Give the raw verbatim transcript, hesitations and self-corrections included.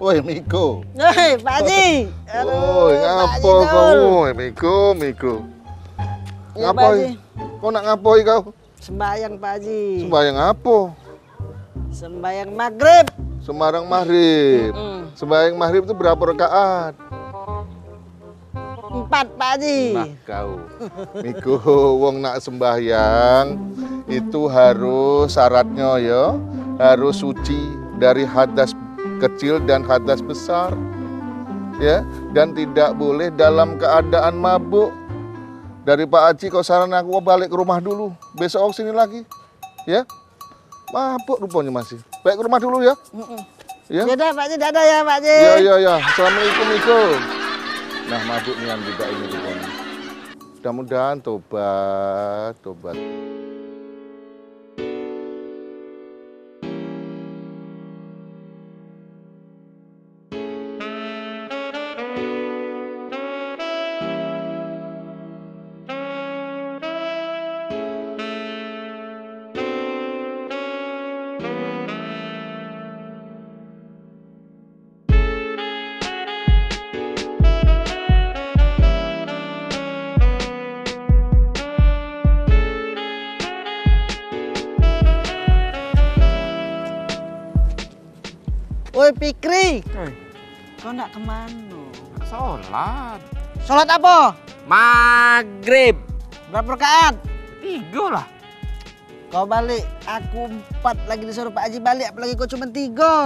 Woi, Miko. Hei, Pak Haji. Aduh, Woi, Pak ngapo Haji kau? Dul. Woi, Miko, Miko. Ya, Ngapo? Pak Haji. Kau nak ngapo kau? Sembahyang, Pak Haji. Sembahyang apo? Sembahyang maghrib. Sembahyang maghrib. Mm-mm. Sembahyang maghrib itu berapa rakaat? Empat, Pak Haji. Nah, kau. Niku wong nak sembahyang itu harus syaratnya ya, harus suci dari hadas kecil dan hadas besar. Ya, dan tidak boleh dalam keadaan mabuk. Dari Pak Haji kau saran aku balik ke rumah dulu. Besok kau sini lagi. Ya. Mabuk rupanya masih. Baik ke rumah dulu ya. Mm-mm. Ya. Ya dah, Pak Haji, dadah ya, Pak Haji. Ya, ya, ya. Assalamualaikum, Iko. Nah, mabuk nian budak ini rupanya. Mudah-mudahan tobat, tobat. Oi, Pikri. Oi. Kau nak kemano? Nak sholat. Sholat apa? Maghrib. Berapa rakaat? Tiga lah. Kau balik, aku empat lagi disuruh Pak Haji balik, apalagi kau cuma tiga.